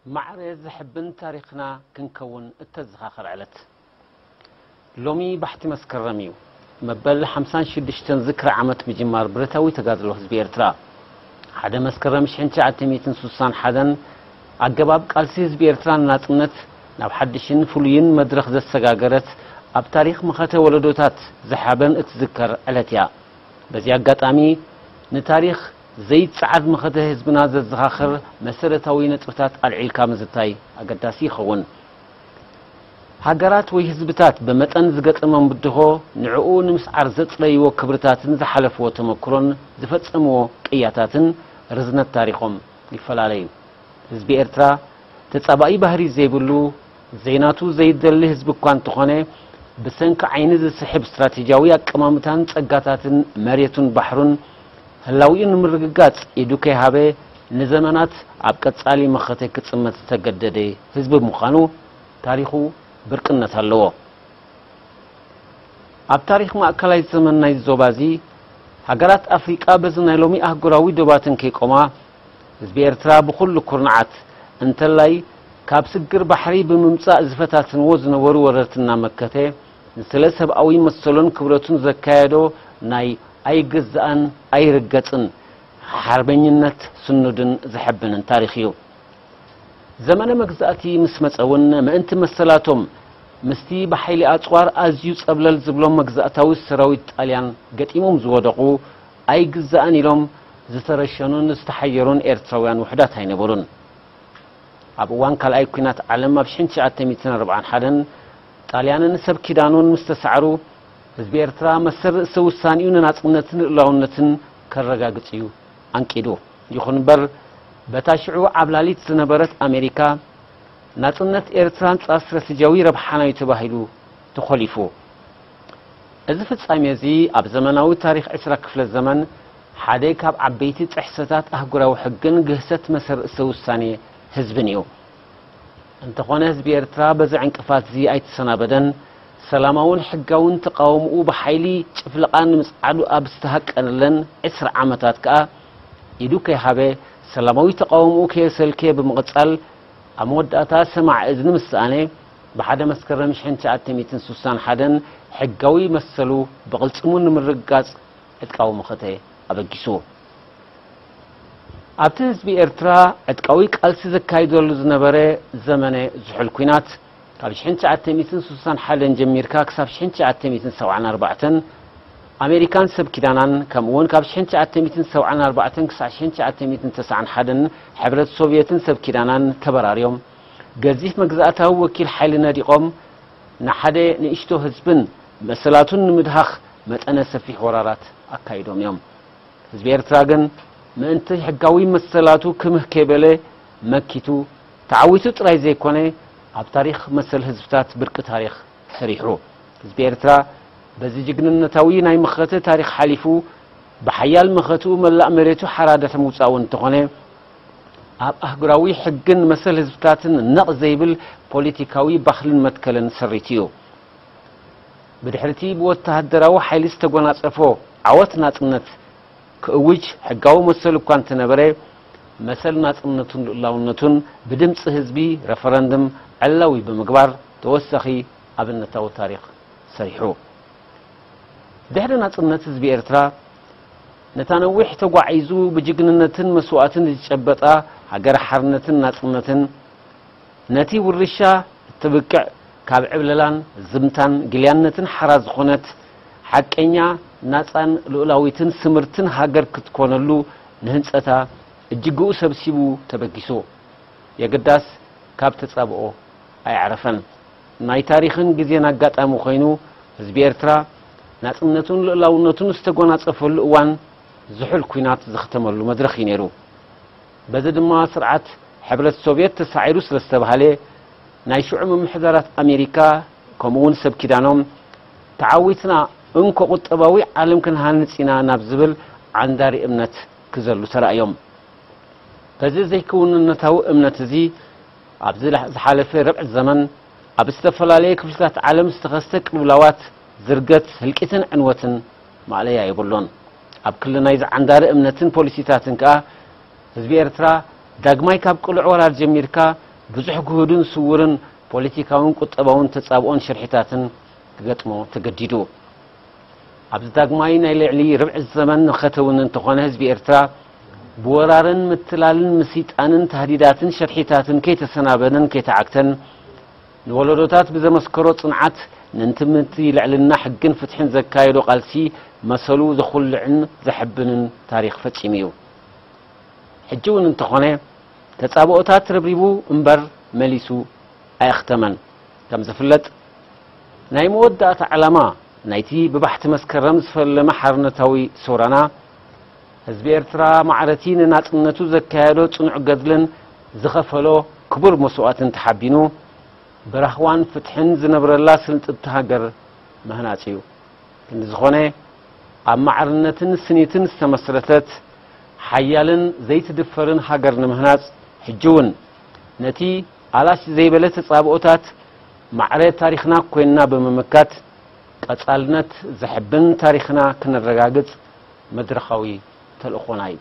ማዕረ ዘሕብን ታሪኽና ክንከውን እተዘኻኸር ዕለት። ሎሚ ባሕቲ መስከረም እዩ። መበል ሓምሳን ሽዱሽተን ዝክሪ ዓመት ምጅማር ብረታዊ ተጋድሎ ህዝቢ ኤርትራ። ሓደ መስከረም ሽሕን ትሽዓተ ሚእትን ስሳን ሓደን ኣገባብ ቃልሲ ህዝቢ ኤርትራ ንናጽነት ናብ ሓድሽን ፍሉይን መድረኽ ዘሰጋገረት ኣብ ታሪኽ መኸተ ወለዶታት ዝሓበን እትዝከር ዕለት እያ። በዚ ኣጋጣሚ ንታሪኽ ዘይጸዓድ መኸተ ህዝብና ዘዘኻኽር መሰረታዊ ነጥብታት ኣልዒልካ ምዝታይ ኣገዳሲ ይኸውን። ሃገራት ወይ ህዝብታት ብመጠን ዝገጠሞም ብድሆ ንዕኡ ንምስዓር ዘጽረይዎ ክብርታትን ዝሓለፍዎ ተመክሮን ዝፈጸምዎ ቅያታትን ርዝነት ታሪኾም ይፈላለዩ። ህዝቢ ኤርትራ ተጻባኢ ባህሪ ዘይብሉ ዘይናቱ ዘይደሊ ህዝቢ እኳ እንተኾነ ብሰንኪ ዓይኒ ዝስሕብ ስትራቴጂያዊ ኣቀማምታን ጸጋታትን መሬቱን ባሕሩን ህላዊኡ ንምርግጋጽ ኢዱ ከይሃበ ንዘመናት ኣብ ቀጻሊ መኸተ ክጽመት ዝተገደደ ህዝቢ ብምዃኑ ታሪኹ ብርቅነት ኣለዎ። ኣብ ታሪኽ ማእከላይ ዘመን ናይ ዞባ እዚ ሃገራት ኣፍሪቃ በዚ ናይ ሎሚ ኣህጉራዊ ዶባትን ከይቆማ ህዝቢ ኤርትራ ብኹሉ ኩርንዓት እንተላይ ካብ ስግር ባሕሪ ብምምጻእ ዝፈታትንዎ ዝነበሩ ወረርቲ እናመከተ ንስለ ሰብኣዊ መሰሉን ክብረቱን ዘካየዶ ናይ ኣይግዛእን ኣይርገጽን ሓርበኝነት ስኑድን ዘሐብንን ታሪኽ እዩ። ዘመነ መግዛእቲ ምስ መጸ እውን ምእንቲ መሰላቶም ምስቲ ብሓይሊ ኣጽዋር ኣዝዩ ጸብለል ዝብሎም መግዛእታዊ ሰራዊት ጣልያን ገጢሞም ዝወደቑ ኣይግዛእን ኢሎም ዝተረሸኑን ዝተሓየሩን ኤርትራውያን ውሑዳት ኣይነበሩን። ኣብ እዋን ካልኣይ ኲናት ዓለም ኣብ ሽሕን ትሽዓተ ሚእትን ኣርባዓን ሓደን ጣልያንን ሰብ ኪዳኑን ምስ ተሳዕሩ ህዝቢ ኤርትራ መሰል ርእሰ ውሳኔኡ ንናጽነትን ልእላውነትን ከረጋግጽ እዩ ኣንቂዱ። ይኹን እምበር በታ ሽዑ ዓብላሊት ዝነበረት ኣሜሪካ ናጽነት ኤርትራ ኣንጻር ስትራተጂያዊ ረብሓና እዩ ተባሂሉ ተኾሊፉ። እዚ ፍጻሜ እዚ ኣብ ዘመናዊ ታሪኽ ዕስራ ክፍለ ዘመን ሓደ ካብ ዓበይቲ ጥሕሰታት ኣህጉራዊ ሕግን ግህሰት መሰል ርእሰ ውሳኔ ህዝብን እዩ። እንተኾነ ህዝቢ ኤርትራ በዚ ዕንቅፋት እዚ ኣይተሰናበደን። ሰላማውን ሕጋውን ተቃውምኡ ብሓይሊ ጭፍለቓ ንምጽዓዱ ኣብ ዝተሃቀነለን ዕስራ ዓመታት ከኣ ኢዱ ከይሃበ ሰላማዊ ተቃውምኡ ከየሰልከየ ብምቕጻል ኣብ መወዳእታ ሰማዕ እዝኒ ምስ ሰኣነ ብሓደ መስከረም ሽሕን ትሽዓተ ሚእትን ስሳን ሓደን ሕጋዊ መሰሉ ብቕልጽሙ ንምርግጋጽ ዕጥቃዊ መኸተ ኣበጊሱ። ኣብቲ ህዝቢ ኤርትራ ዕጥቃዊ ቃልሲ ዘካይደሉ ዝነበረ ዘመነ ዝሑል ኲናት ካብ ሽሕን ትሽዓተ ሚእትን ስሳን ሓደን ጀሚርካ ክሳብ ሽሕን ትሽዓተ ሚእትን ሰብዓን ኣርባዕተን ኣሜሪካን ሰብ ኪዳናን ከምኡ እውን ካብ ሽሕን ትሽዓተ ሚእትን ሰብዓን ኣርባዕተን ክሳብ ሽሕን ትሽዓተ ሚእትን ተስዓን ሓደን ሕብረት ሶቭየትን ሰብ ኪዳናን ተበራርዮም ገዚፍ መግዛእታዊ ወኪል ሓይሊ ነዲቖም ንሓደ ንእሽቶ ህዝብን መሰላቱን ንምድሃኽ መጠነ ሰፊሕ ወራራት ኣካይዶም እዮም። ህዝቢ ኤርትራ ግን ምእንቲ ሕጋዊ መሰላቱ ክምህ ከይበለ መኪቱ ተዓዊቱ ጥራይ ዘይኮነ ኣብ ታሪኽ መሰል ህዝብታት ብርቂ ታሪኽ ሰሪሑ። ህዝቢ ኤርትራ በዚ ጅግንነታዊ ናይ መኸተ ታሪኽ ሓሊፉ ብሓያል መኸትኡ መላእ መሬቱ ሓራ ድሕሪ ምውጻኡ እንተኾነ ኣብ ኣህጉራዊ ሕግን መሰል ህዝብታትን ነቕ ዘይብል ፖለቲካዊ ባህልን መትከልን ሰሪቱ እዩ። ብድሕርቲ ብወተሃደራዊ ሓይሊ ዝተጎናጸፎ ዓወት ናጽነት ክእውጅ ሕጋዊ መሰል እኳ እንተነበረ መሰል ናጽነቱን ልኡላውነቱን ብድምጺ ህዝቢ ረፈረንድም ዕላዊ ብምግባር ተወሳኺ ኣብነታዊ ታሪኽ ሰሪሑ። ድሕሪ ናጽነት ህዝቢ ኤርትራ ነታ ነዊሕ ተጓዒዙ ብጅግንነትን መስዋእትን ዝጨበጣ ሃገር ሓርነትን ናጽነትን ነቲ ውርሻ እትብቅዕ ካብ ዕብለላን ዝምታን ግልያነትን ሓራ ዝኾነት ሓቀኛ ናጻን ልኡላዊትን ስምርትን ሃገር ክትኮነሉ ንህንጸታ እጅግኡ ሰብሲቡ ተበጊሱ። የግዳስ ካብ ተጻብኦ ኣይዓረፈን። ናይ ታሪኽን ግዜን ኣጋጣሚ ኮይኑ ህዝቢ ኤርትራ ናጽነቱን ልኡላውነቱን ዝተጎናጸፈሉ እዋን ዝሑል ኲናት ዝኽተመሉ መድረኽ እዩ ነይሩ። በዚ ድማ ስርዓት ሕብረት ሶቭየት ተሳዒሩ ስለ ዝተባህለ ናይ ሽዑ ምምሕዳራት ኣሜሪካ ከምኡ እውን ሰብ ኪዳኖም ተዓዊትና እንኮ ቁጠባዊ ዓለም ክንሃንጽ ኢና ናብ ዝብል ዓንዳሪ እምነት ክዘሉ ተራእዮም። በዚ ዘይክውንነታዊ እምነት እዚ ኣብዚ ዝሓለፈ ርብዒ ዘመን ኣብ ዝተፈላለየ ክፍልታት ዓለም ዝተኸስተ ቅልውላዋት ዝርገት ህልቂትን ዕንወትን ማእለያ የብሉን። ኣብ ክሊ ናይዚ ዓንዳሪ እምነትን ፖሊሲታትን ከኣ ህዝቢ ኤርትራ ዳግማይ ካብ ቅሉዕ ወራር ጀሚርካ ብዙሕ ግሁድን ስውርን ፖለቲካውን ቁጠባውን ተጻብኦን ሽርሒታትን ክገጥሞ ተገዲዱ። ኣብዚ ዳግማይ ናይ ልዕሊ ርብዒ ዘመን ንኸተውን እንተኾነ ህዝቢ ኤርትራ ብወራርን ምትላልን ምስይጣንን ታህዲዳትን ሸርሒታትን ከይተሰናበነን ከይተዓግተን ንወለዶታት ብዘመስከሮ ጽንዓት ንንትምቲ ልዕልና ሕግን ፍትሕን ዘካየዶ ቃልሲ መሰሉ ዘኹልዕን ዘሕብንን ታሪኽ ፈጺሙ እዩ። ሕጂ እውን እንተኾነ ተጻብኦታት ረብሪቡ እምበር መሊሱ ኣየኽተመን። ከም ዝፍለጥ ናይ መወዳእታ ዕላማ ናይቲ ብባሕቲ መስከረም ዝፈለመ ሓርነታዊ ሰውራና ህዝቢ ኤርትራ ማዕረቲ ንናጽነቱ ዘካየዶ ጽኑዕ ገድልን ዝኸፈሎ ክቡር መስዋእትን ተሓቢኑ ብራህዋን ፍትሕን ዝነብረላ ስልጥቲ ሃገር ምህናጽ እዩ። ክንዲ ዝኾነ ኣብ ማዕርነትን ስኒትን ዝተመስረተት ሓያልን ዘይትድፈርን ሃገር ንምህናጽ ሕጂ እውን ነቲ ኣላሽ ዘይበለ ተጻብኦታት ማዕረ ታሪኽና ኮይንና ብምምካት ቀጻልነት ዘሕብን ታሪኽና ክነረጋግጽ መድረኻዊ ተልእኾና እዩ።